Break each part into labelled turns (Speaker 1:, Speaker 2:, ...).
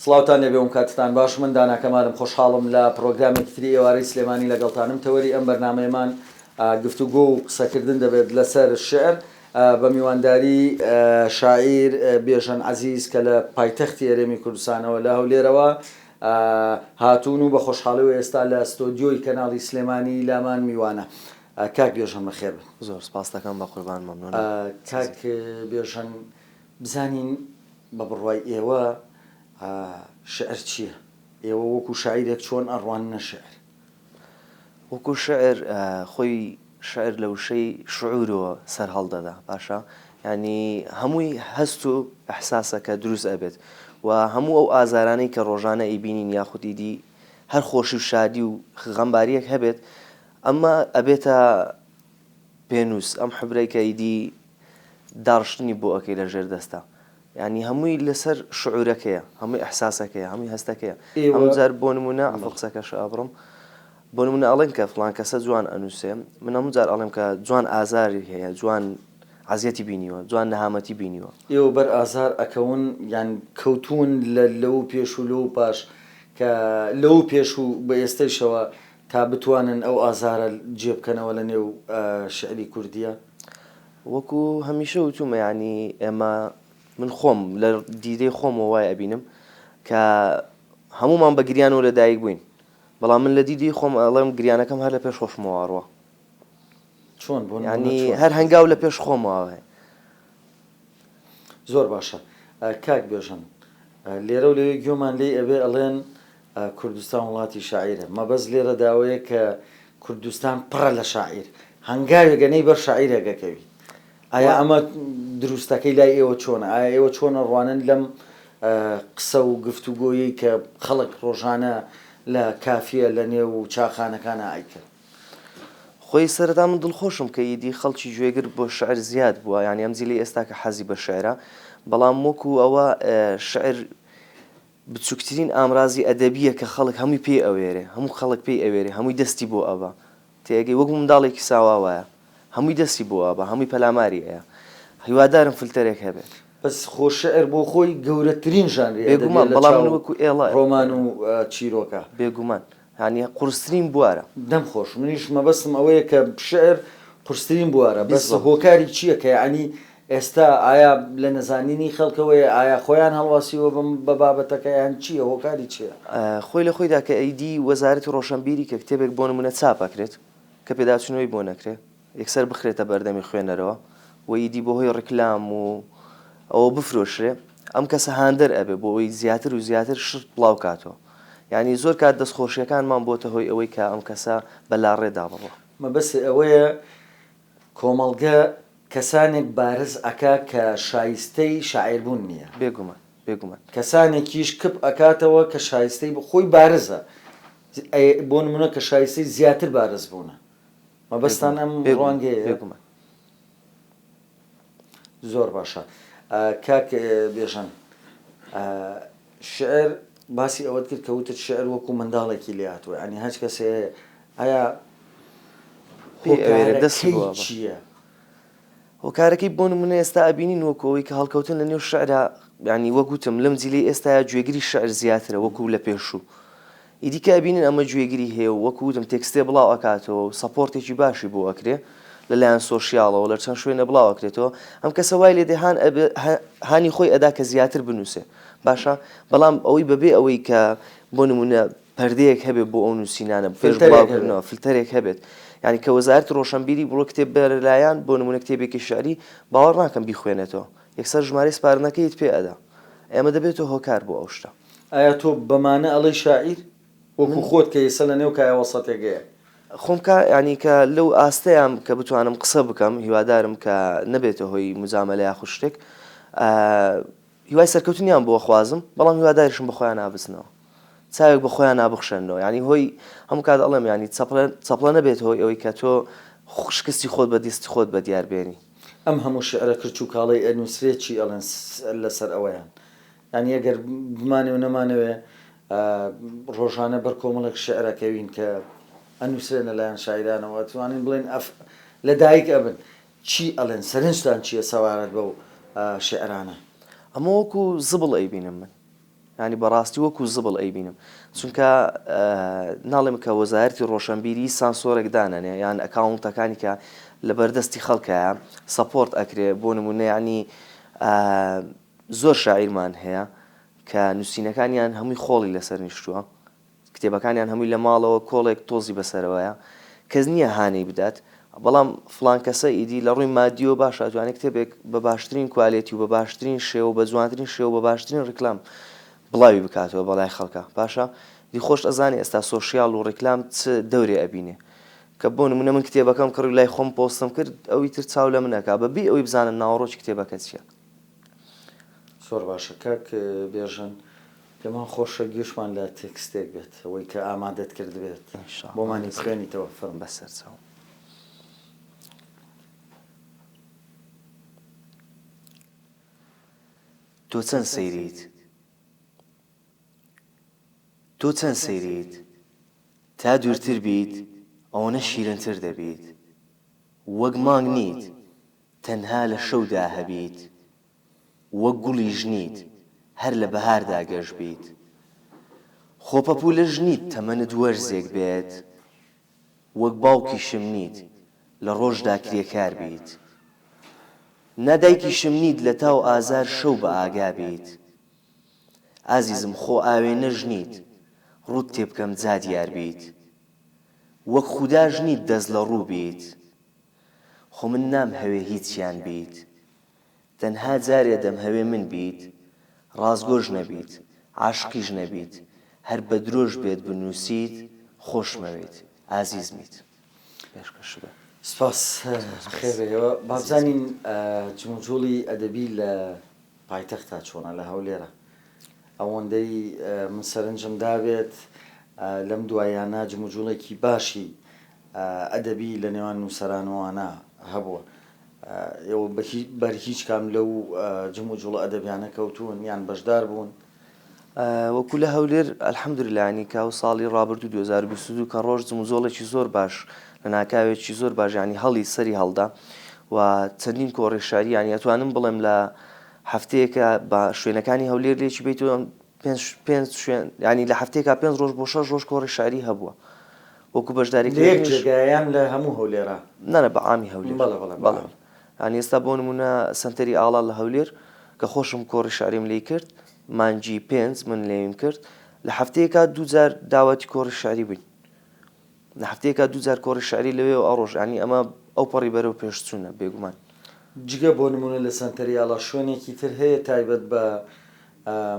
Speaker 1: سڵاوتان لێبێ و کاتتان باش من دانا کەمالم خۆشحاڵم لە پڕۆگرامێکی تری ئێوارەی سلێمانی لەگەڵتانم تەوەری ئەم بەرنامەیەمان گفتوگۆ و قسەکردن دەبێت لەسەر شیعر بە میوانداری شاعیر بێژەن عەزیز کە لە پایتەختی هەرێمی کوردستانەوە لە هەولێرەوە هاتوون و بە خۆشحاڵیەوە ئێستا لە ستۆدیۆی کەناڵی سلێمانی لامان میوانە. کاک بێژەن بەخێر بن.
Speaker 2: زۆر سپاست دەکەم بەقوربان مەمنونم.
Speaker 1: کاک بێژەن بزانین بە بڕوای ئێوە شیعر چییە؟ ئێوە وەکوو شاعیرێک چۆن ئەڕواننە شیعر؟
Speaker 2: وەکوو شیعر خۆی شیعر لە وشەی شعوورەوە سەر هەڵدەدا باشە یانی هەمووی هەست و ئیحساسە کە دروست ئەبێت و هەموو ئەو ئازارانەی کە ڕۆژانە ئەیبینین یاخود ئیدی هەر خۆشی و شادی و غەمبارییەک هەبێت ئەمە ئەبێتە پێنووس ئەم حبرەی کە ئیدی داڕشتنی بۆ ئەکەی لە ژێر دەستا یانی هەمووی لەسەر شعورەکەیە هەمووی ئیحساسەکەیە هەمووی هەستەکەیە
Speaker 1: ئێوە
Speaker 2: هەموو جار بۆ نموونە عەفو قسەکەش ئەبڕم بۆ نموونە ئەڵێن کە فڵان کەسە جوان ئەنووسێ من هەموو جار ئەڵێم کە جوان ئازاری هەیە جوان عەزیەتی بینیوە جوان نەهامەتی بینیوە.
Speaker 1: ئێوە بەر ئازار ئەکەون یان کەوتوون لە لەو پێش و لەو پاش کە لەو پێش و بە ئێستەیشەوە تا بتوانن ئەو ئازارە جێ بکەنەوە لە نێو شیعری کوردییا؟
Speaker 2: وەکو هەمیشە وتومە یانی ئێمە من خۆم لە دیدەی خۆمەوە وای ئەبینم کە هەموومان بە گریانەوە لە دایک بووین بەڵام من لە دیدی خۆم ئەڵێم گریانەکەم هەر لە پێش خۆشمەوە ئەڕوا.
Speaker 1: چۆن بۆ نموونە
Speaker 2: یانی
Speaker 1: چۆن؟
Speaker 2: هەر هەنگاو لە پێش خۆمەوە هەیە.
Speaker 1: زۆر باشە کاک بێژەن لێرە و لەوێ گوێمان لێی ئەبێ ئەڵێن کوردستان وڵاتی شاعیرە مەبەست لێرەدا ئەوەیە کە کوردستان پڕە لە شاعیر هەنگاوێک ئەنێی بەر شاعیرێک ئەکەویت ئایا ئەمە دروستەکەی لای ئێوە چۆنە ئایا ئێوە چۆن ئەڕوانن لەم قسە و گفتوگۆیەی کە خەڵک ڕۆژانە لە کافیە لە نێو چاخانەکانا ئەیکەن؟
Speaker 2: خۆی سەرەتا من دڵخۆشم کە ئیدی خەڵکی گوێگر بۆ شعر زیاد بووە یانی ئەم جیلەی ئێستا کە حەزی بە شعرە بەڵام وەکو ئەوە شعر بچوکترین ئامرازی ئەدەبیە کە خەڵک هەمووی پێی ئەوێرێ هەموو خەڵک پێی ئەوێرێ هەمووی دەستی بۆ ئەبا تێئەگەی وەک منداڵێکی ساوا وایە هەمووی دەستی بۆ ئەبا هەمووی پەلاماری ئەیا هیوادارم فلتەرێک هەبێ.
Speaker 1: بەس خۆ شعر بۆ خۆی گەورەترین ژانری ئەدەبیە
Speaker 2: بێگومان
Speaker 1: لە
Speaker 2: بەڵام من
Speaker 1: چاو
Speaker 2: وەکو ئێڵە
Speaker 1: ڕۆمان و چیرۆکا.
Speaker 2: بێگومان یانی قورسترین بوارە.
Speaker 1: دەم خۆش منیش مەبەستم ئەوەیە کە شعر قورسترین بوارە بەس
Speaker 2: بالضبط.
Speaker 1: هۆکاری چیە کە یانی ئێستا ئایا لە نەزانینی خەڵکەوەیە ئایا خۆیان هەڵواسیوە بەم بە بابەتەکە یان چیە هۆکاری چیە؟
Speaker 2: خۆی لە خۆیدا کە ئیدی وەزارەتی ڕۆشەنبیری کە کتێبێک بۆ نمونە چاپ ئەکرێت کە پێداچونەوەی بۆ نەکرێ یەکسەر بخرێتە بەردەمی خوێنەرەوە و ئیدی بەهۆی ڕیکلام و ئەوە بفرۆشرێ ئەم کەسە هاندەر ئەبێ بۆ ئەوەی زیاتر و زیاتر شت بڵاو کاتەوە یانی زۆر کات دەستخۆشیەکانمان بۆتە هۆی ئەوەی کە ئەم کەسە بە لاڕێدا بڕوا.
Speaker 1: مەبەست ئەوەیە کۆمەڵگە کەسانێک بارز ئەکا کە شایستەی شاعیر بوون نیە.
Speaker 2: بێگومان بێگومان.
Speaker 1: کەسانێکیش کپ ئەکاتەوە کە شایستەی خۆی بارزە بۆ نمونە کە شایستەی زیاتر بارز بوونە. مەبەستان ئەم ڕوانگەیە؟
Speaker 2: بێگومان.
Speaker 1: زۆر باشە کاک بێژەن شعر باسی ئەوەت کرد کە وتت شعر وەکو منداڵێکی لێ هاتووە یانی هەچ کەسێ ئایا هۆکارەکەی چییە؟
Speaker 2: هۆکارەکەی بۆ نمونە ئێستا ئەبینین وەکو ئەوەی کە هەڵکەوتن لە نێو شعرا یانی وەک وتم لەم جیلەی ئێستایا گوێگری شعر زیاترە وەکو لە پێشوو ئیدی کە ئەبینن ئەمە گوێگری هەیە و وەکو وتم تێکستێ بڵاو ئەکاتەوە و support ێکی باشی بۆ ئەکرێ لە لایەن social ەوە لە چەند شوێنە بڵاو ئەکرێتەوە ئەم کەسە وای لێ دێ هان ئەبێ هانی خۆی ئەدا کە زیاتر بنووسێ باشە بەڵام ئەوەی بەبێ ئەوەی کە بۆ نمونە پەردەیەک هەبێ بۆ ئەو نووسینانە پێش
Speaker 1: فلتەرێک هەبێت.
Speaker 2: بڵاوکردنەوە فلتەرێک هەبێت یانی کە وەزارەتی ڕۆشەنبیری بڕۆ کتێب بەرە لایان بۆ نمونە کتێبێکی شعری باوەڕ ناکەم بیخوێنێتەوە یەکسەر ژمارەی سپاردنەکەیت پێ ئەدا ئێمە دەبێتە هۆکار بۆ ئەو شتە.
Speaker 1: ئایا تۆ بەمانە ئەڵێی شاعیر؟ وەکو خۆت کە ئێستا لە نێو کایە وەسەتێگەیە.
Speaker 2: خۆم کە یانی کە لەو ئاستەیام کە بتوانم قسە بکەم هیوادارم کە نەبێتە هۆی موجامەلە یاخود شتێک هیوای سەرکەوتنیان بۆ ئەخوازم بەڵام هیواداریشم بە خۆیانا بچنەوە چاوێک بە خۆیانا بخشێننەوە یانی هۆی هەموو کات ئەڵێم یانی چەپڵە چەپڵە نەبێتە هۆی ئەوەی کە تۆ شکستی خۆت بە دەستی خۆت بە دیار بێنی.
Speaker 1: ئەم هەموو شیعرە کرچ و کاڵەی ئەنووسرێ چی ئەڵێن لەسەر ئەوەیان؟ یانی ئەگەر بمانەوێ و نەمانەوێ ڕۆژانە بەر کۆمەڵێک شیعر ئەکەوین کە ئەنووسرێن لە لایەن شاعیرانەوە ئەتوانین بڵێین ئەف لە دایک ئەبن چی ئەڵێن سەرنجتان چییە سەبارەت بەو شیعرانە؟
Speaker 2: ئەمە وەکو زبڵ ئەیبینم من. یانی بەڕاستی وەکو زبڵ ئەیبینم چونکە ناڵێم کە وەزارەتی ڕۆشەنبیری سانسۆرێک دانەنێ یان ئەکاونتەکانی کە لە بەردەستی خەڵکایە support ئەکرێ بۆ نمونە یانی زۆر شاعیرمان هەیە کە نووسینەکانیان هەمووی خۆڵی لەسەر نیشتووە کتێبەکانیان هەمووی لە ماڵەوە کۆڵێک تۆزی بەسەرەوەیە کەس نییە هانی بدات بەڵام فڵان کەسە ئیدی لە ڕووی مادیەوە باشە ئەتوانێت کتێبێک بە باشترین quality و بە باشترین شێوە و بە جوانترین شێوە و بە باشترین ڕیکلام بڵاوی بکاتەوە بەڵای خەڵکە باشە دی خۆشت ئەزانی ئێستا social و ڕیکلام چ دەورێ ئەبینێ کە بۆ نمونە من کتێبەکەم کڕی و لای خۆم پۆستم کرد ئەوی تر چاو لە من ئەکا بە بێ ئەوەی بزانن ناوەڕۆکی کتێبەکە چیە.
Speaker 1: زۆر باشە کاک بێژەن پێمان خۆشە گوێشمان لە تێکستێک بێت ئەوەی کە ئامادەت کردبێت بۆمانی بخوێنیتەوە فەرموو.
Speaker 2: بەسەرچاو. تۆ چەند سەیریت تۆ چەند سەیریت تا دوورتر بیت ئەوەنە شیرنتر دەبیت وەک مانگ نیت تەنها لە شەودا هەبیت وەک گوڵیش نیت هەر لە بەهاردا گەش بیت خۆ پەپوولەش نیت تەمەنت وەرزێک بێت وەک باوکیشم نیت لە ڕۆژدا کرێکار بیت نا دایکیشم نیت لە تاو ئازار شەو بە ئاگا بیت ئازیزم خۆ ئاوێنەش نیت ڕووت تێبکەم جا دیار بیت وەک خوداش نیت دەست لە ڕوو بیت خۆ من نامهەوێ هیچیان بیت تەنها جارێ دەمهەوێ من بیت ڕاستگۆش نەبیت عاشقیش نەبیت هەر بە درۆش بێت بنوسیت خۆشمەوێیت ئازیزمیت پێشکەش بە.
Speaker 1: سپاس بەخێر بێیەوە بابزانین جموجوڵی ئەدەبی لە پایتەختا چۆنە لە هەولێرە ئەوەندەی من سەرنجم دابێت لەم دواییانە جموجوڵێکی باشی ئەدەبی لە نێوان نووسەران و ئەوانە هەبووە. ئێوە بەر هیچ کام لەو جموجوڵە ئەدەبیانە کەوتوون یان بەشدار بوون؟
Speaker 2: وەکو لە هەولێر الحمدللە یانی کە ئەو ساڵی ڕابردوو 2022 کە ڕۆژ جموجۆڵێکی زۆر باش لە ناکاوێکی زۆر باش یانی هەڵی سەری هەڵدا و چەندین کۆڕی شاری یانی ئەتوانم بڵێم لە هەفتەیەکە بە شوێنەکانی هەولێر لێکی بیتەوە پێنج پێنج شوێن یانی لە هەفتەیەکا پێنج ڕۆژ بۆ شەش ڕۆژ کۆڕی شعری هەبووە وەکو بەشداری
Speaker 1: لە یەک جێگا یان لە هەموو هەولێرا؟
Speaker 2: نا نا بە عامی هەولێر.
Speaker 1: بەڵێ بەڵێ بە عام.
Speaker 2: یانی ئێستا بۆ نموونە سەنتەری ئاڵا لە هەولێر کە خۆشم کۆڕی شعریم لێی کرد مانگی پێنج من لێیم کرد لە هەفتەیەکا دوو جار داوەتی کۆڕی شعری بووین لە هەفتەیەکا دوو جار کۆڕی شعری لەوێ و ئەڕۆژ یانی ئەمە ئەوپەڕی بەرەو پێشچوونە بێگومان.
Speaker 1: جگە بۆ نموونە لە سەنتەری ئاڵا شوێنێکی تر هەیە تایبەت بە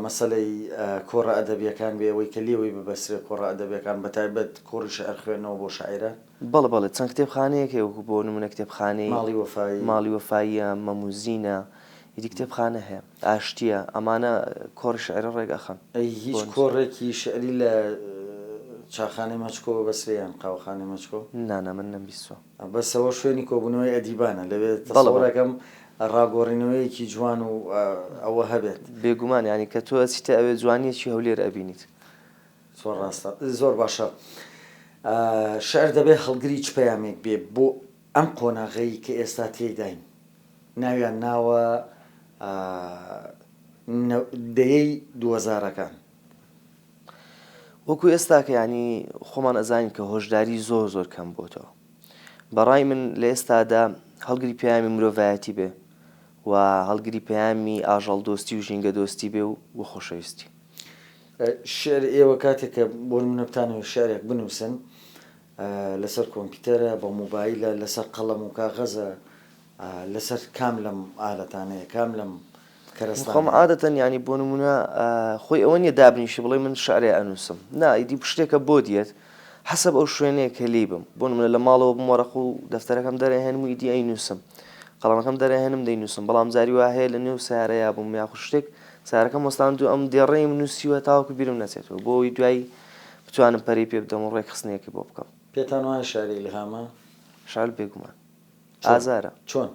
Speaker 1: مەسەلەی کۆڕە ئەدەبییەکان بێ ئەوەی کە لێوەی ببەسترێ کۆڕە ئەدەبییەکان بە تایبەت کۆڕی شیعر خوێندنەوە بۆ شاعیران؟
Speaker 2: بەڵێ بەڵێ چەند کتێبخانەیەک هەیە وەکو بۆ نموونە کتێبخانەی
Speaker 1: ماڵی وەفایی.
Speaker 2: ماڵی وەفاییە، مەموزینە، ئیدی کتێبخانە هەیە، ئاشتییە، ئەمانە کۆڕی شیعری ڕێک ئەخەن.
Speaker 1: ئەی هیچ کۆڕێکی شیعری لە چاخانەی مەچکۆ ببەسترێ یان قاوەخانەی مەچکۆ؟
Speaker 2: نا نا من نەمبیستووە.
Speaker 1: بەس ئەوە شوێنی کۆبوونەوەی ئەدیبانە لەوێ تەسەورەکەم ڕاگۆڕینەوەیەکی جوان و ئەوە هەبێت.
Speaker 2: بێگومان یانی کە تۆ ئەچیتە ئەوێ جوانیەکی هەولێر ئەبینیت.
Speaker 1: زۆر ڕاستە زۆر باشە شعر دەبێ هەڵگری چ پەیامێک بێ بۆ ئەم قۆناغەی کە ئێستا تێیداین ناویان ناوە دەیەی دووەزارەکان.
Speaker 2: وەکو ئێستاکە یانی خۆمان ئەزانین کە هۆشداری زۆر زۆر کەم بۆتەوە بەڕای من لە ئێستادا هەڵگری پەیامی مرۆڤایەتی بێ و هەڵگری پەیامی ئاژەڵ دۆستی و ژینگە دۆستی بێ و و خۆشەویستی.
Speaker 1: شیعر ئێوە کاتێک کە بۆ نمونە بتانەوێت شیعرێک بنووسن لەسەر کۆمپیوتەرە بە مۆبایلە لەسەر قەڵەم و کاغەزە لەسەر کام لەم ئالەتانەیە کام لەم کەرەستانەیە؟
Speaker 2: خۆم عادەتەن یانی بۆ نموونە خۆی ئەوە نییە دابنیشی بڵێی من شعرێ ئەنووسم نا ئیدی شتێکە بۆت یەت حەسەب ئەو شوێنەیە کە لێی بم بۆ نموونە لە ماڵەوە بم وەرەق و دەفتەرەکەم دەرئەهێنم و ئیدی ئەینووسم قەڵەمەکەم دەرئەهێنم دەینووسم بەڵام جاری وا هەیە لە نێو سەیارەیا بووم یاخود شتێک سەیارەکەم وەستاندووە ئەم دێڕەیم نووسیوە تاوەکو بیرم نەچێتەوە بۆ ئەوەی دوایی بتوانم پەرەی پێ بدەم و ڕێکخستنێکی بۆ بکەم.
Speaker 1: پێتان وایە شعر ئیلهامە؟
Speaker 2: شعر بێگومان. ئازارە.
Speaker 1: چۆن؟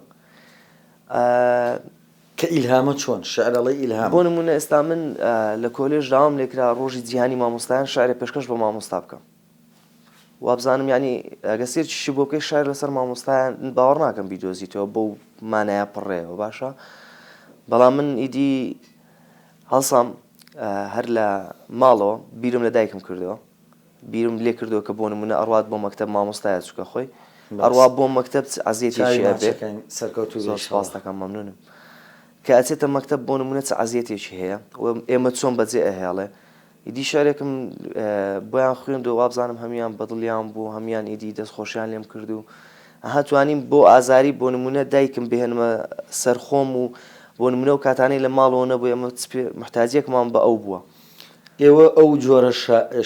Speaker 1: کە ئیلهامە چۆن؟ شعر ئەڵێی ئیلهامە.
Speaker 2: بۆ نموونە ئێستا من لە کۆلێژ داوام لێکرا ڕۆژی جیهانی مامۆستایان شعرێ پێشکەش بە مامۆستا بکەم. وابزانم یانی ئەگەر سێرچیشی بۆ بکەی شعر لەسەر مامۆستایان باوەڕ ناکەم بیدۆزیتەوە بەو مانایە پڕێەوە باشە بەڵام من ئیدی هەڵسام. هەر لە ماڵەوە بیرم لە دایکم کردەوە بیرم لێ کردەوە کە بۆ نمونە ئەڕوات بۆ مەکتەب مامۆستایە چونکە خۆی ئەڕوا بۆ مەکتەب چ عەزیەتێکی ئەبێ
Speaker 1: سەرکەوتوو
Speaker 2: زۆر سوپاست دەکەم مەمنونم کە ئەچێتە مەکتەب بۆ نمونە چ عەزیەتێکی هەیە و ئێمە چۆن بەجێ ئەهێڵێ ئیدی شعرێکم بۆیان خوێندەوە وابزانم هەموویان بەدڵیان بوو هەموویان ئیدی دەستخۆشیان لێم کرد و ئەها توانیم بۆ ئازاری بۆ نمونە دایکم بهێنمە سەر خۆم و بۆ نمونە و کاتانەی لە ماڵەوە نەبوو ئێمە چ پێ محتاجیەکمان بە ئەو بووە.
Speaker 1: ئێوە ئەو جۆرە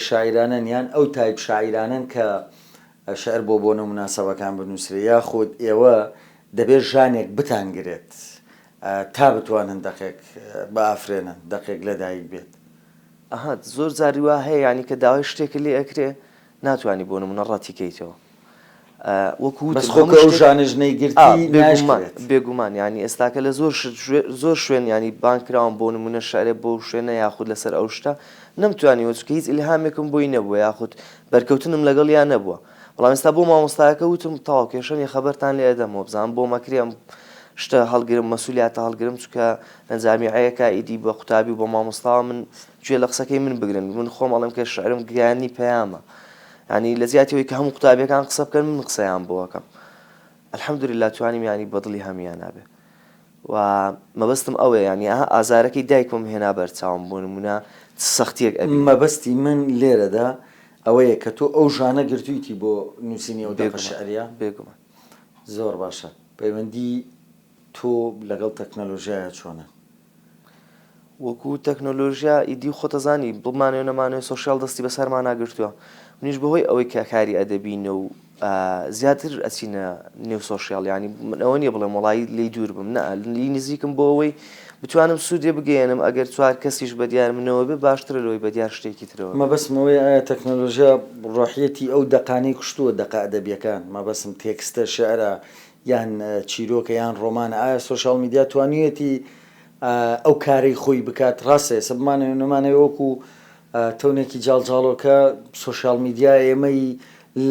Speaker 1: شاعیرانەن یان ئەو تایپ شاعیرانەن کە شعر بۆ بۆنە و موناسەبەکان بنووسرێ یاخود ئێوە دەبێ ژانێک بتانگرێت تا بتوانن دەقێک بئافرێنن، دەقێک لەدایک بێت؟
Speaker 2: ئەها زۆر جاری وا هەیە یانی کە داوای شتێکت لێ ئەکرێ ناتوانی بۆ نمونە ڕەتی کەیتەوە وەکو
Speaker 1: بەس وتم خۆ کە
Speaker 2: هەموو
Speaker 1: ئەو
Speaker 2: شتێک
Speaker 1: ژانەش
Speaker 2: ئا
Speaker 1: نەیگرتی
Speaker 2: بێگومان
Speaker 1: ناشکرێت.
Speaker 2: بێگومان یانی ئێستاکە لە زۆر شت زۆر شوێن یانی بانگ کراوم بۆ نمونە شعرێ بۆ شوێنە یاخود لەسەر ئەو شتە نەمتوانیوە چونکە هیچ ئیلهامێکم بۆی نەبووە یاخود بەرکەوتنم لەگەڵیا نەبووە بەڵام ئێستا بۆ مامۆستایەکە وتم تەواو کێشە نیە خەبەرتان لێ ئەدەمەوە بزانم بۆم ئەکرێ ئەم شتە هەڵگرم مەسولیاتە هەڵگرم چونکە لە جامیعەیەکا ئیدی بە قوتابی و بە مامۆستاوە من گوێ لە قسەکەی من بگرن من خۆم ئەڵێم کە شعرم گەیاندنی پەیامە یانی لە جیاتی ئەوەی کە هەموو قوتابیەکان قسە بکەن من قسەیان بۆ ئەکەم الحمدللە توانیم یانی بە دڵی هەموویانا بێ و مەبەستم ئەوەیە یانی ئەها ئازارەکەی دایکمم هێنا بەرچاوم بۆ نمونە چ سەختیەک ئەبینێ.
Speaker 1: مەبەستی من لێرەدا ئەوەیە کە تۆ ئەو ژانە گرتوویتی بۆ نووسینی ئەو دەقە
Speaker 2: بێگومان
Speaker 1: شیعریە؟
Speaker 2: بێگومان.
Speaker 1: زۆر باشە. پەیوەندی تۆ لەگەڵ تەکنەلۆژیایا چۆنە؟
Speaker 2: وەکو تەکنۆلۆژیا ئیدی خۆت ئەزانی بمانەوێ نەمانەوێ سۆشیال دەستی بەسەرمانا گرتووە منیش بەهۆی ئەوەی کە کاری ئەدەبینە و زیاتر ئەچینە نێو سۆشیال یانی من ئەوە نییە بڵێم وەڵایی لێی دوور بم نا لێی نزیکم بۆ ئەوەی بتوانم سوودێ بگەیەنم ئەگەر چوار کەسیش بە دیار منەوە بێ باشترە لەوەی بە دیار شتێکی ترەوە بێ.
Speaker 1: مەبەستم ئەوەیە ئایا تەکنەلۆژیا ڕۆحیەتی ئەو دەقانەی کوشتووە دەقە ئەدەبییەکان مەبەستم تێکستە شیعرە یان چیرۆکە یان ڕۆمانە ئایا سۆشیال میدیا توانیویەتی ئەو کارەی خۆی بکات ڕاستە ئێستا بمانەوێ نەمانەوێ وەکو تەونێکی جاڵجاڵۆکە سۆشیال میدیا ئێمەی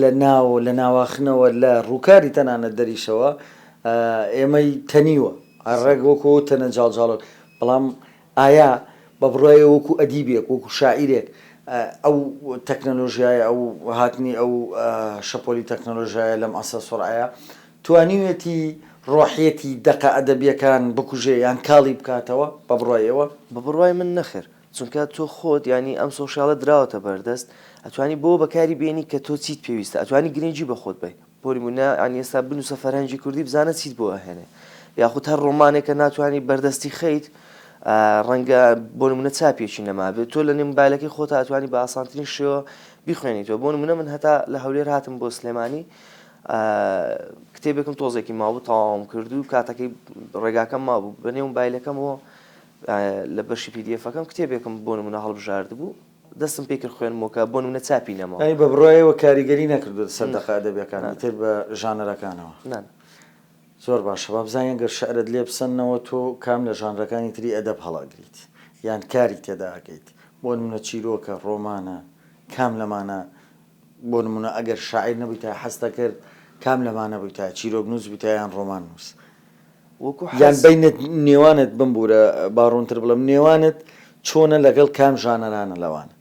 Speaker 1: لە ناوە لە ناواخنەوە لە ڕووکاری تەنانەت دەریشەوە ئێمەی تەنیوە ڕێک وەکو ئەو تەنە جاڵجاڵۆک بەڵام ئایا بە بڕوای وەکو ئەدیبێک وەکو شاعیرێک ئەو تەکنەلۆژیایە ئەو هاتنی ئەو شەپۆلی تەکنەلۆژیایە لەم عەسرە سوڕعەیە توانیویەتی ڕۆحیەتی دەقە ئەدەبییەکان بکوژێ یان کاڵی بکاتەوە بە بڕوای ئێوە؟
Speaker 2: بە بڕوای من نەخێر چونکە تۆ خۆت یانی ئەم سۆشیاڵە دراوەتە بەردەست ئەتوانی بۆ بەکاری بێنی کە تۆ چیت پێویستە ئەتوانی گرنگی بە خۆت بەی بۆ نمونە یانی ئێستا بنوسە فەرهەنگی کوردی بزانە چیت بۆ ئەهێنێ یاخود هەر ڕۆمانێکە ناتوانی بەردەستی خەیت ڕەنگە بۆ نمونە چاپێکی نەمابێت تۆ لە نێو مۆبایلەکەی خۆتا ئەتوانی بە ئاسانترین شێوە بیخوێنیتەوە بۆ نمونە من هەتا لە هەولێر هاتم بۆ سلێمانی کتێبێکم تۆزێکی مابوو تەواوم کرد و کاتەکەی ڕێگاکەم مابوو بە نێو مۆبایلەکەمەوە لە بەشی PDF ەکەم کتێبێکم بۆ نمونە هەڵبژاردبوو دەستم پێ کرد خوێنمەوە کە بۆ نمونە چاپی نەماوە.
Speaker 1: یانی بە بڕوای ئێوە کاریگەری نەکردووەتە سەر دەقە ئەدەبیەکان ئیتر بە ژانەرەکانەوە؟
Speaker 2: نا نا.
Speaker 1: زۆر باشە با بزانین گەر شعرت لێ بسەننەوە تۆ کام لە ژانرەکانی تری ئەدەب هەڵئەگریت یان کاری تێدا ئەکەیت بۆ نمونە چیرۆکە ڕۆمانە کام لەمانە بۆ نمونە ئەگەر شاعیر نەبوویتایە حەزت ئەکرد کام لەمانە بوویتایە چیرۆکنووس بوویتایە یان ڕۆماننووس؟
Speaker 2: وەکو
Speaker 1: یان
Speaker 2: حەز.
Speaker 1: بەینت نێوانت بمبورە با ڕوونتر بڵێم نێوانت چۆنە لەگەڵ کام ژانەرانە لەوانە؟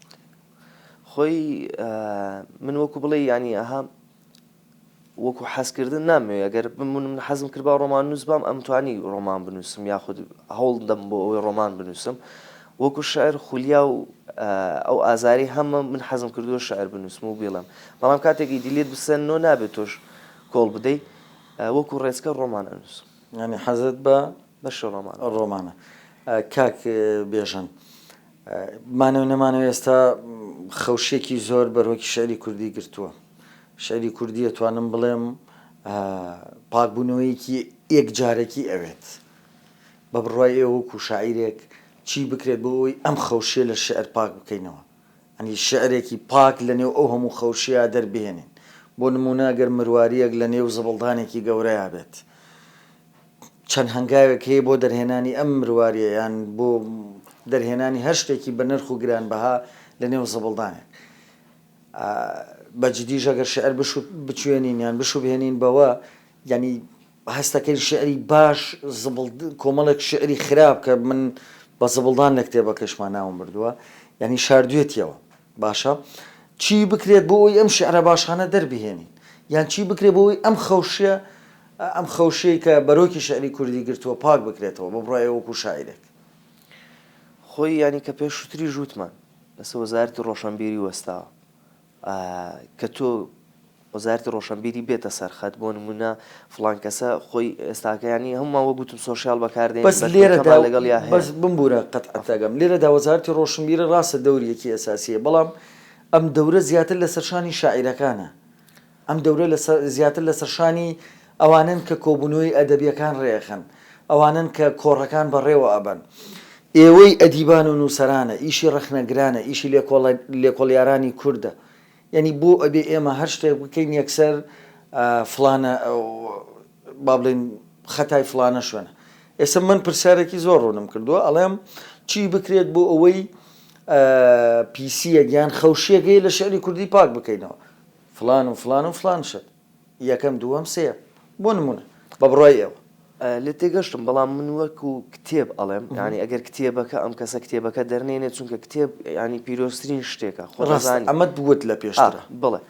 Speaker 2: خۆی من وەکو بڵێی یانی ئەها وەکو حەزکردن نامەوێ ئەگەر من حەزم کردبا ڕۆماننووس بام ئەمتوانی ڕۆمان بنووسم یاخود هەوڵ دەم بۆ ئەوەی ڕۆمان بنووسم وەکو شعر خولیا و ئەو ئازاری هەمە من حەزم کردووە شعر بنووسم و بیڵێم بەڵام کاتێک ئیدی لێت بسەننەوە نابێت تۆش کۆڵ بدەی وەکو ڕێچکە ڕۆمان ئەنووسم.
Speaker 1: یانی حەزت بە
Speaker 2: بەشی ڕۆمانە.
Speaker 1: ڕۆمانە. کاک بێژەن مانەوە نەمانەوە ئێستا خەوشێکی زۆر بەرۆکی شعری کوردی گرتووە. شعری کوردی ئەتوانم بڵێم پاکبوونەوەیەکی یەکجارەکی ئەوێت. بە بڕوای ئێوە وەکو شاعیرێک چی بکرێت بۆ ئەوەی ئەم خەوشیە لە شعر پاک بکەینەوە؟ یانی شیعرێکی پاک لە نێو ئەو هەموو خەوشییە دەربهێنین. بۆ نموونە گەر مروارییەک لە نێو زبڵدانێکی گەورەیا بێت، چەند هەنگاوێک هەیە بۆ دەرهێنانی ئەم مروارییە یان بۆ دەرهێنانی هەر شتێکی بەنرخ و گرانبەها لە نێو زبڵدانێک. بە جدیش ئەگەر شیعر بچوێنین یان بشوبهێنین بەوە، یانی هەستەکەین شیعری باش زبڵ کۆمەڵێک شیعری خراپ کە من بە زبڵدان لە کتێبەکەشما ناوم بردووە یانی شاردوێتیەوە باشە چی بکرێت بۆ ئەوی ئەم شیعرە باشانە دەربهێنین یان چی بکرێت بۆ ئەوی ئەم خەوشیە ئەم خەوشەی کە بەرۆکی شیعری کوردی گرتووە پاک بکرێتەوە بە بڕوای ئێوە وەکوو شاعیرێک؟
Speaker 2: خۆی یانی کە پێشووتریش وتمان لەسەر وەزارەتی ڕۆشەنبیری وەستاوە کە تۆ وەزارەتی ڕۆشەنبیری بێتە سەر خەت بۆ نمونە فڵان کەسە خۆی ئێستاکە یانی هەموومان وەک وتم سۆشیال بەکاردێنین
Speaker 1: بەس لێرەدا
Speaker 2: بەرکەوتەمان لەگەڵیا هەیە.
Speaker 1: بەس بمبورە قەتعت ئەکەم لێرەدا وەزارەتی ڕۆشنبیری ڕاستە دەوریەکی ئەساسیە بەڵام ئەم دەورە زیاتر لەسەر شانی شاعیرەکانە ئەم دەورە لەسەر زیاتر لەسەر شانی ئەوانەن کە کۆبوونەوەی ئەدەبیەکان ڕێئەخەن ئەوانەن کە کۆڕەکان بەڕێوە ئەبەن ئێوەی ئەدیبان و نووسەرانە ئیشی ڕەخنەگرانە ئیشی لێکۆڵیارانی کوردە یانی بۆ ئەبێ ئێمە هەر شتێک بکەین یەکسەر فڵانە با بڵێین خەتای فڵانە شوێنە ئێستا من پرسیارێکی زۆر ڕوونم کردووە ئەڵێم چی بکرێت بۆ ئەوەی پیسیەک یان خەوشیەک هەیە لە شعری کوردی پاک بکەینەوە فڵان و فڵان و فڵان شت یەکەم دووەم سێیەم بۆ نموونە بە بڕوای ئێوە.
Speaker 2: لێت تێگەشتم بەڵام من وەکو کتێب ئەڵێم یانی ئەگەر کتێبەکە ئەم کەسە کتێبەکە دەرنێنێ چونکە کتێب یانی پیرۆزترین شتێکە خۆت
Speaker 1: ڕاستە
Speaker 2: ئەزانی
Speaker 1: ئەمەت وت لە
Speaker 2: ئا
Speaker 1: پێشترا.
Speaker 2: بەڵێ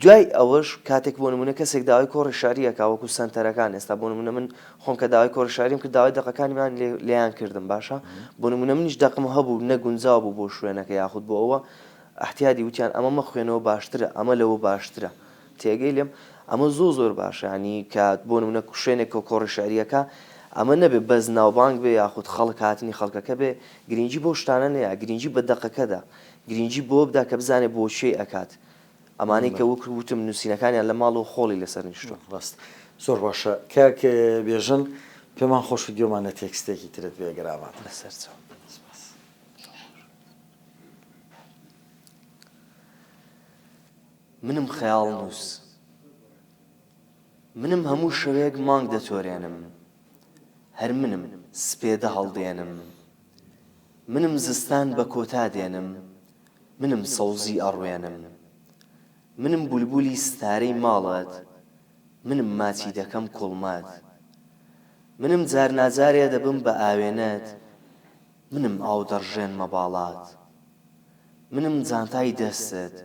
Speaker 2: دوای ئەوەش کاتێک بۆ نموونە کەسێک داوای کۆڕی شعری ئەکا وەکو سەنتەرەکان ئێستا بۆ نموونە من خۆم کە داوای کۆڕی شعریم کرد داوای دەقەکانیان لێ لێیان کردم باشە بۆ نموونە منیش دەقم هەبوو نەگونجاو بوو بۆ شوێنەکە یاخود بۆ ئەوە ئەحتیادی وتیان ئەمە مەخوێنەوە باشترە ئەمە لەوە باشترە تێگەی لێم ئەمە زۆر زۆر باشە یانی کە بۆ نمونە شوێنێک کە کۆڕی شعریەکە ئەمە نەبێ بەس ناوبانگ بێ یاخود خەڵک هاتنی خەڵکەکە بێ گرنگی بەو شتانە نەیا گرنگی بە دەقەکەدا گرنگی بەوە بدا کە بزانێ بۆ کوێی ئەکات ئەمانەی کە وەک وتم نووسینەکانیان لە ماڵەوە خۆڵی لەسەر نیشتووە.
Speaker 1: ڕاست زۆر باشە کاک بێژن پێمان خۆشە گوێمان لە تێکستێکی ترت بێ گەر ئامادەبی.
Speaker 2: لەسەر چاو.
Speaker 1: سپاس.
Speaker 2: منم خەیاڵنووس. منم هەموو شەوێک مانگ دەتۆرێنم. هەر منم سپێدە هەڵدێنم. منم زستان بە کۆتا دێنم. منم سەوزی ئەڕوێنم. منم بولبولی ستارەی ماڵت. منم ماچی دەکەم کوڵمەت. منم جارناجارێ دەبم بە ئاوێنەت. منم ئاو دەڕژێنمە باڵات. منم جانتای دەستت،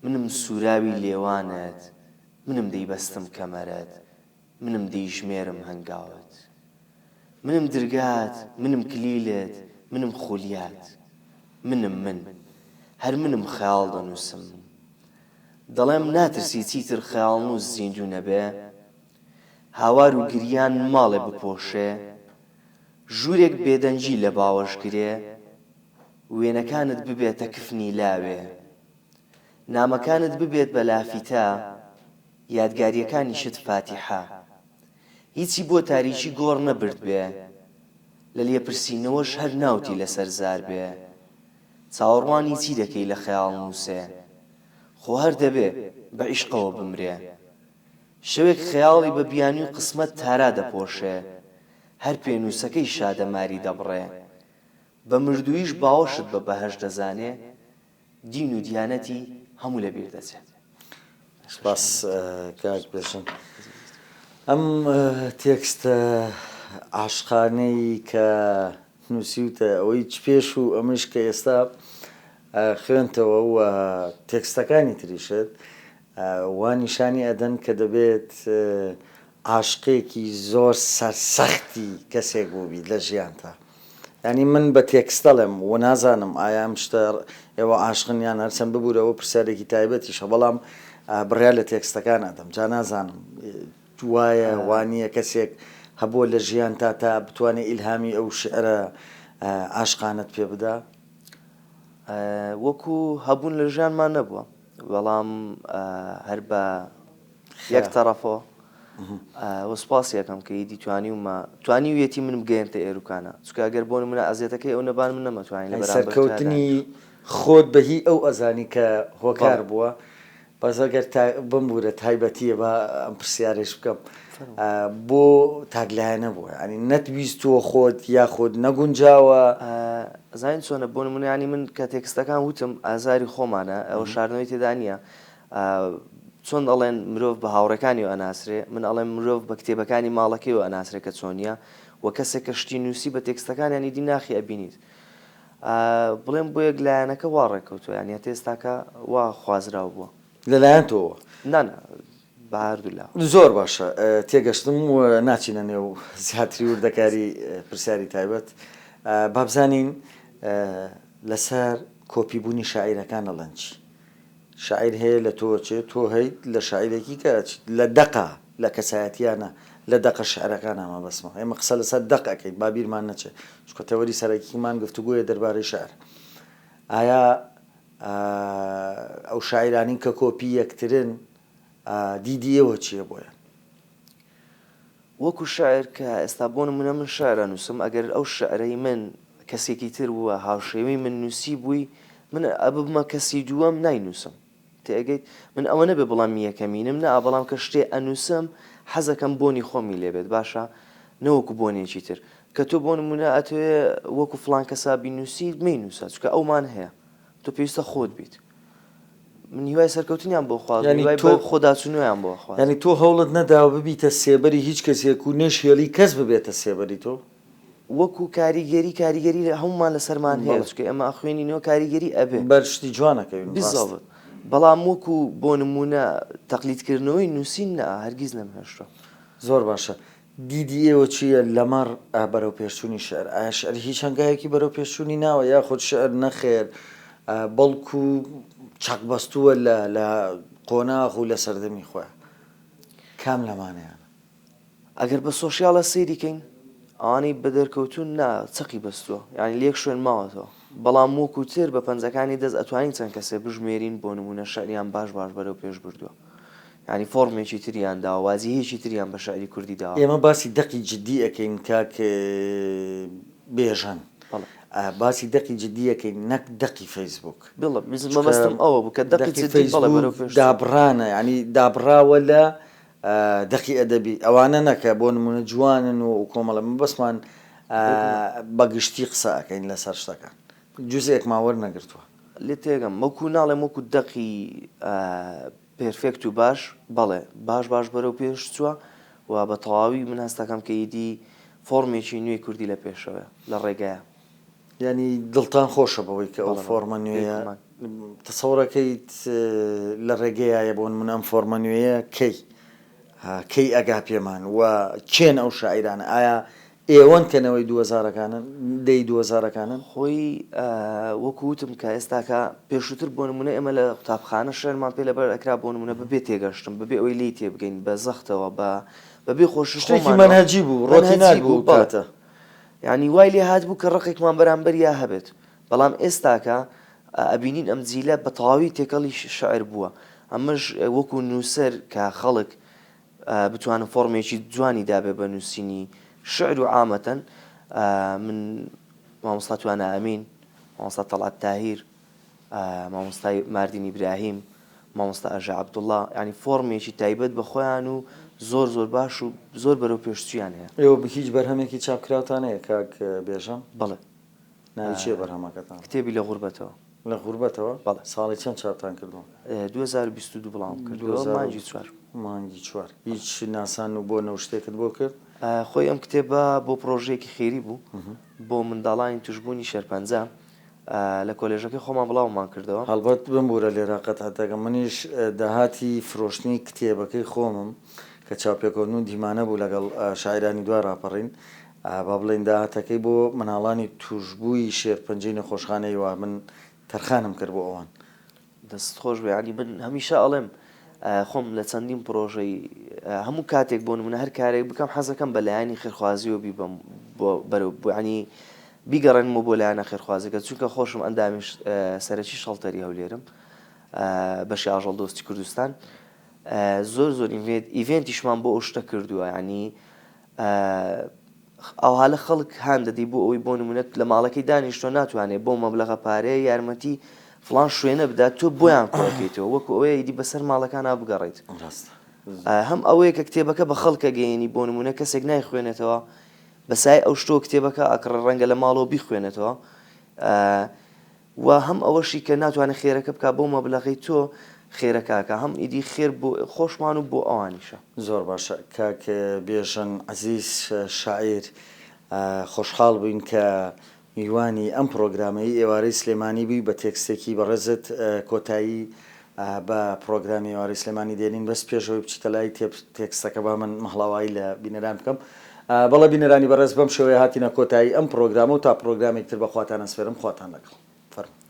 Speaker 2: منم سووراوی لێوانت، منم دەیبەستم کەمەرت، منم دەیژمێرم هەنگاوت. منم درگات، منم کلیلت، منم خولیات. منم من. هەر منم خەیاڵ دەنووسم. دەڵێم ناترسی چیتر خەیاڵنووس زیندوو نەبێ؟ هاوار و گریان ماڵێ بپۆشێ؟ ژوورێک بێدەنگی لە باوەش گرێ؟ وێنەکانت ببێتە کفنی لاوێ نامەکانت ببێت بە لافیتە یادگاریەکانیشت فاتیحە هیچی بۆ تاریکی گۆڕ نەبردبێ لە لێپرسینەوەش هەر ناوتی لەسەر زار بێ چاوەڕوانی چی دەکەی لە خەیاڵنووسێ خۆ هەر دەبێ بە عیشقەوە بمرێ شەوێک خەیاڵی بە بیانووی قسمەت تارا دەپۆشێ هەر پێنووسەکەی شادەماری دەبڕێ بە مردوویش باوەشت بە بەهەشت دەزانێ، دین و دیانەتی هەموو لە بیر دەچێ.
Speaker 1: سپاس کاک بێژن. ئەم تێکستە عاشقانەی کە نووسیوتە ئەوەی چ پێش و ئەمەیش کە ئێستا خوێنتەوە و تێکستەکانی تریشت وا نیشانی ئەدەن کە دەبێت عاشقێکی زۆر سەرسەختی کەسێک بووبیت لە ژیانتا یانی من بە تێکست دەڵێم و نازانم ئایا ئەم شتە ئێوە عاشقن یان هەرچەند ببورە ئەوە پرسیارێکی تایبەتیشە بەڵام بڕیار لە تێکستەکان ئەدەم جا نازانم وایە وانییە کەسێک هەبووە لە ژیانتا تا بتوانێ ئیلهامی ئەو شیعرە عاشقانەت پێ بدا؟
Speaker 2: وەکو هەبوون لە ژیانمان نەبووە بەڵام هەر بە یەک تەڕەفەوە و سوپاسی ئەکەم کە ئیدی توانیومە توانیویەتی من بگەیەنتە ئێروکانە چونکە ئەگەر بۆ نمونە ئەزیەتەکەی ئەو نەبان من نەمەتوانی لە بەرامبەر تۆیا
Speaker 1: سەرکەوتنی
Speaker 2: دانیشم.
Speaker 1: خۆت بە هی ئەو ئەزانی کە هۆکار
Speaker 2: بەڵێ.
Speaker 1: بووە بەس ئەگەر تا بمبورە تایبەتیە با ئەم پرسیارەیش بکەم
Speaker 2: فەرموو.
Speaker 1: بۆ تاکلایەنە بووە یانی نەت ویستووە خۆت یاخود نەگونجاوە؟
Speaker 2: ئەزانی چۆنە بۆ نمونە یانی من کە تێکستەکان وتم ئازاری خۆمانە ئەوە شاردنەوەی تێدا نییە چۆن ئەڵێن مرۆڤ بە هاوڕێکانیەوە ئەناسرێ من ئەڵێم مرۆڤ بە کتێبەکانی ماڵەکەیەوە ئەناسرێ کە چۆنیە و کەسێک کە شتی نووسی بە تێکستەکانیان ئیدی ناخی ئەبینیت. بڵێم بۆ یەک لایەنەکە وا ڕێکەوتووە یانی هەتا ئێستاکە وا خوازراو بووە.
Speaker 1: لە لایەن تۆوە؟
Speaker 2: نا نا بە هەردوو لاوە.
Speaker 1: زۆر باشە تێگەشتم و ناچینە نێو زیاتری وردەکاری پرسیاری تایبەت. با بزانین لەسەر کۆپی بوونی شاعیرەکان ئەڵێن چی؟ شاعیر هەیە لە تۆ ئەچێ، تۆ هەیت لە شاعیرێکی کە ئەچیت، لە دەقا، لە کەسایەتییانە، لە دەقە شیعرەکانا مەبەستمە. ئێمە قسە لەسەر دەق ئەکەین، با بیرمان نەچێ، چونکە تەوەری سەرەکیمان گفتوگۆیە دەربارەی شیعر. ئایا ئەو شاعیرانەی کە کۆپی یەکترن، دیدی ئێوە چییە بۆیان؟
Speaker 2: وەکو شیعر کە ئێستا بۆ نموونە من شیعر ئەنووسم، ئەگەر ئەو شیعرەی من کەسێکی تر و هاوشێوەی من نووسیبووی، من ئەببمە کەسی دووەم ناینووسم. تێئەگەیت؟ من ئەوە نەبێ بڵێم یەکەمینم، نا، بەڵام کە شتێ ئەنووسم حەزەکەم بۆنی خۆمی لێ بێت، باشە؟ نەوەکو بۆنێکی تر. کە تۆ بۆ نموونە ئەتەوێ وەکو فڵان کەسا بینووسیت، مەینووسە، چونکە ئەومان هەیە. تۆ پێویستە خۆت بیت. من هیوای سەرکەوتنیان بۆ خوازم،
Speaker 1: یانی
Speaker 2: هیوای
Speaker 1: تۆ
Speaker 2: بە خۆداچوونەوەیان بۆ ئەخوازم.
Speaker 1: یانی تۆ هەوڵت نەداوە ببیتە سێبەری هیچ کەسێک و نەشهێڵی کەس ببێتە سێبەری تۆ؟
Speaker 2: وەکو کاریگەری، کاریگەری هەموومان لەسەرمان هەیە،
Speaker 1: بەڵێ.
Speaker 2: چونکە ئێمە ئەخوێنینەوە کاریگەری ئەبێ.
Speaker 1: بەر شتی جوان ئەکەوین، ڕاستە.
Speaker 2: بالضبط. بەڵام وەکو بۆ نموونە تەقلیدکردنەوەی نووسین نا، هەرگیز نەمهێشتووە.
Speaker 1: زۆر باشە. دیدی ئێوە چییە لەمەڕ بەرەوپێشچوونی شیعر؟ ئایا شیعر هیچ هەنگاوێکی بەرەوپێشچوونی ناوە یاخود شیعر نەخێر بەڵکو چەقبەستووە لە لە قۆناغ و لە سەردەمی خۆیا؟ کام لەمانەیانە؟
Speaker 2: ئەگەر بە سۆشیاڵە سەیری کەین ئەوانەی بە دەرکەوتوون نا چەقی بەستووە یانی لە یەک شوێن ماوەتەوە بەڵام وەکو تر بە پەنجەکانی دەست ئەتوانین چەند کەسێ بژمێرین بۆ نموونە شعریان باش باش بەرەو پێش بردووە یانی فۆڕمێکی تریان داوە وازیهیەکی تریان بە شعری کوردی داوە.
Speaker 1: ئێمە باسی دەقی جدی ئەکەین کاک بێژەن
Speaker 2: بەڵێ.
Speaker 1: باسی دەقی جدی ئەکەین نەک دەقی فەیسبووک.
Speaker 2: بەڵێ
Speaker 1: چونکە
Speaker 2: مەبەستم ئەوە بوو کە دەقی
Speaker 1: دەقی
Speaker 2: جدی بەڵێ
Speaker 1: فەیسبووک
Speaker 2: بەرەو پێش چووە.
Speaker 1: دابڕانە یانی دابڕاوە لە دەقی ئەدەبی ئەوانە نە کە بۆ نموونە جوانن و کۆمەڵە مەبەستمان بە گشتی قسە ئەکەین لەسەر شتەکان جوزئێکمان وەرنەگرتووە.
Speaker 2: لێت تێگەم وەکو ناڵێم وەکو دەقی پێرفێکت و باش بەڵێ باش باش بەرەو پێش چووە و بە تەواوی من هەستەکەم کە ئیدی فۆڕمێکی نوێی کوردی لە پێشەوەیە لە ڕێگایە.
Speaker 1: یانی دڵتان خۆشە بەوەی کە ئەو فۆڕمە نوێیە تەسەورەکەیت لە ڕێگەیایە بۆ نمونە ئەم فۆڕمە نوێیە کەی کەی ئەگا پێمان و کێن ئەو شاعیرانە ئایا ئێوەن کە نەوەی دووەزارەکانن دەی دووەزارەکانن؟
Speaker 2: خۆی وەکو وتم کە ئێستاکە پێشووتر بۆ نمونە ئێمە لە قوتابخانە شعرمان پێ لەبەر ئەکرا بۆ نمونە بەبێ تێگەشتن بەبێ ئەوەی لێی تێبگەین بە زەختەوە بە بەبێ خۆشی
Speaker 1: شتێکی
Speaker 2: خۆمانەوە
Speaker 1: مەنهەجی بوو ڕۆتینات
Speaker 2: مەنهەجی
Speaker 1: بوو
Speaker 2: بوو
Speaker 1: ئەو
Speaker 2: بەڵێ
Speaker 1: کاتە.
Speaker 2: یانی وای لێ هاتبوو کە ڕقێکمان بەرامبەریا هەبێت بەڵام ئێستاکە ئەبینین ئەم جیلە بە تەواوی تێکەڵی شعر بووە ئەمەش وەکو نووسەر کە خەڵک بتوانن فۆڕمێکی جوانی دابێ بە نووسینی شعر و عامەتەن من مامۆستا توانا ئەمین مامۆستا تەڵعەت تاهیر مامۆستای ماردین ئیبراهیم، مامۆستا ئەژە عەبدوڵا، یانی فۆڕمێکی تایبەت بە خۆیان و زۆر زۆر باش و زۆر بەرەو پێشچوویان هەیە.
Speaker 1: ئێوە هیچ بەرهەمێکی چاپکراوتان هەیە کاک بێژەن؟
Speaker 2: بەڵێ.
Speaker 1: ناوی چییە بەرهەمەکەتان؟
Speaker 2: کتێبی لە غوربەتەوە.
Speaker 1: لە غوربەتەوە؟
Speaker 2: بەڵێ.
Speaker 1: ساڵی چەند چاپتان کردووە؟
Speaker 2: 2022 بڵاوم کردەوە، مانگی چوار.
Speaker 1: مانگی چوار. هیچ ناسان و بۆنە و شتێکت بۆ کرد؟
Speaker 2: خۆی ئەم کتێبە بۆ پڕۆژەیەکی خێری بوو بۆ منداڵانی تووشبوونی شێرپەنجە. لە کۆلێژەکەی خۆمان بڵاومان کردەوە.
Speaker 1: هەڵبەت بمبورە لێرە قەتعت دەکەم منیش داهاتی فرۆشتنی کتێبەکەی خۆمم کە چاوپێکەوتن و دیمانە بوو لەگەڵ شاعیرانی دوای ڕاپەڕین با بڵێین داهاتەکەی بۆ مناڵانی توشبووی شێرپەنجەی نەخۆشخانەی وا من تەرخانم کرد بۆ ئەوان.
Speaker 2: دەستت خۆش بێ یانی من هەمیشە ئەڵێم خۆم لە چەندین پرۆژەی هەموو کاتێک بۆ نمونە هەر کارێک بکەم حەزەکەم بە لایەنی خێرخوازیەوە بیبەم بۆ بەرەو ینی بیگەڕێنمەوە بۆ لایەنە خێرخوازەکە چونکە خۆشم ئەندامی سەرەکی شەڵتەری هەولێرم بەشی ئاژەڵ دۆستی کوردستان زۆر زۆر ئیڤێنتیشمان بۆ ئەو شتە کردووە ینی ئەوها لە خەڵک هان دەدەی بۆ ئەوەی بۆ نمونە لە ماڵەکەی دانیشتوە ناتوانێت بەو مەبلەغە پارەیە یارمەتی فڵان شوێنە بدات تۆ بۆیان کۆکەیتەوە وەکو ئەوەیە ئیدی بەسەر ماڵەکانا بگەڕێیت.
Speaker 1: ڕاستە.
Speaker 2: هەم ئەوەیە کە کتێبەکە بە خەڵک ئەگەیەنی بۆ نمونە کەسێک نایخوێنێتەوە بە سای ئەو شتەوە کتێبەکە ئەکڕێ ڕەنگە لە ماڵەوە بیخوێنێتەوە و هەم ئەوەشی کە ناتوانێت خێرەکە بکا بەو مەبلەغەی تۆ خێرەکە ئەکا هەم ئیدی خێر بۆ خۆشمان و بۆ ئەوانیشە.
Speaker 1: زۆر باشە کاک بێژەن عەزیز شاعیر خۆشحاڵ بووین کە میوانی ئەم پڕۆگرامەی ئێوارەی سلێمانی بووی بە تێکستێکی بەڕێزت کۆتایی بە پڕۆگرامی ئێوارەی سلێمانی دێنین بەس پێش ئەوەی بچیتە لای تێکستەکە با من ماڵاوایی لە بینەران بکەم بەڵێ بینەرانی بەڕێز بەم شێوەیە هاتینە کۆتایی ئەم پڕۆگرامە و تا پڕۆگرامێک تر بە خواتان ئەسپێرم خواتان لەگەڵ فەرموو.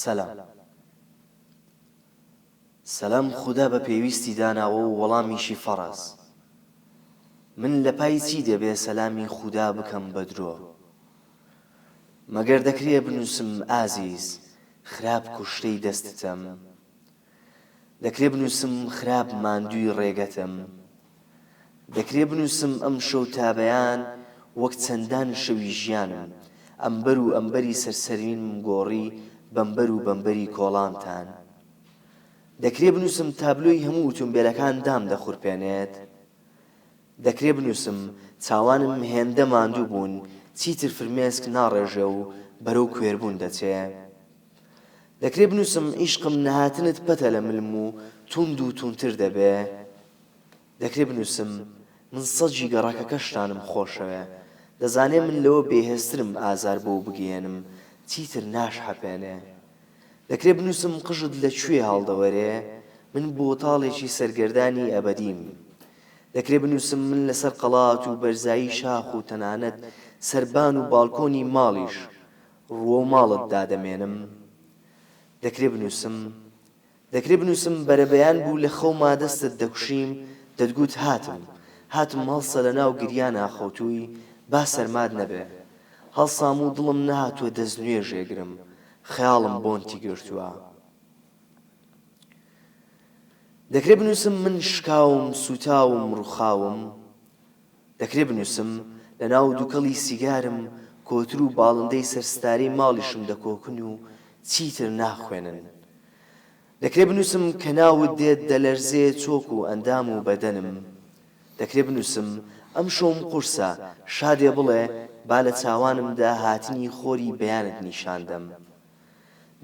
Speaker 2: سەلام. سەلام خودا بە پێویستی داناوە و وەڵامیشی فەڕز. من لە پای چی دەبێ سەلامی خودا بکەم بە درۆ؟ مەگەر دەکرێ بنووسم ئازیز خراپ کوشتەی دەستتم؟ دەکرێ بنووسم خراپ ماندووی ڕێگەتم؟ دەکرێ بنووسم ئەمشەو تا بەیان وەک چەندان شەوی ژیانم ئەمبەر و ئەمبەری سەر سەروینم گۆڕی بەمبەر و بەمبەری کۆڵانتان؟ دەکرێ بنووسم تابلۆی هەموو ئوتومبێلەکان دام دەخورپێنێت؟ دەکرێ بنووسم چاوانم هێندە ماندوو بوون چیتر فرمێسک ناڕێژێ و بەرەو کوێربوون دەچێ؟ دەکرێ بنووسم عیشقم نەهاتنت پەتە لە ملم و توند و توندتر دەبێ؟ دەکرێ بنووسم من سەگی گەڕەکەکەشتانم خۆشەوێ، دەزانێ من لەوە بێهێزترم ئازار بەو بگەیەنم چیتر ناشحەپێنێ. دەکرێ بنووسم قژت لە کوێ هەڵدەوەرێ، من بۆتاڵێکی سەرگەردانی ئەبەدیم. دەکرێ بنووسم من لەسەر قەڵات و بەرزایی شاخ و تەنانەت سەربان و باڵکۆنی ماڵیش ڕووەو ماڵت دادەمێنم. دەکرێ بنووسم دەکرێ بنووسم بەرەبەیان بوو لە خەوما دەستت دەکوشیم دەتگوت هاتم هاتم هەڵسە لە ناو گریانا خەوتووی با سەرمات نەبێ هەڵسام و دڵم نەهاتووە دەستنوێژێ گرم خەیاڵم بۆنتی گرتووە دەکرێ بنووسم من شکاوم سووتاوم ڕووخاوم دەکرێ بنووسم لە ناو دووکەڵی سیگارم کۆتر و باڵندەی سەر ستارەی ماڵیشم دەکۆکن و چیتر ناخوێنن. دەکرێ بنووسم کە ناوت دێت دەلەرزێ چۆک و ئەندام و بەدەنم. دەکرێ بنووسم ئەمشەوم قورسە، شادێ بڵێ با لە چاوانمدا هاتنی خۆری بەیانت نیشان دەم.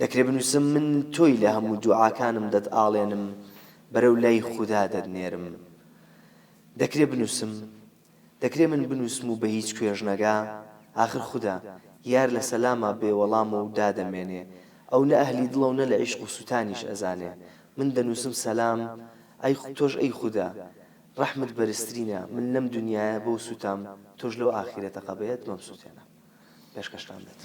Speaker 2: دەکرێ بنووسم من تۆی لە هەموو دوعاکانم دەتئاڵێنم، بەرەو لای خودا دەتنێرم. دەکرێ بنووسم؟ دەکرێ من بنووسم و بە هیچ کوێش نەگا؟ ئاخر خودا، یار لە سەلاما بێ وەڵامە و دادەمێنێ. ئەو نە ئەهلی دڵە و نە لە عیشق و سووتانیش ئەزانێ. من دەنووسم سەلام، ئەی تۆش ئەی خودا، ڕەحمت بەرزترینە، من لەم دونیایە بەو سووتام، تۆش لەو ئاخیرەتە قەبەیەت مەمسووتێنە. پێشکەشتان بێت.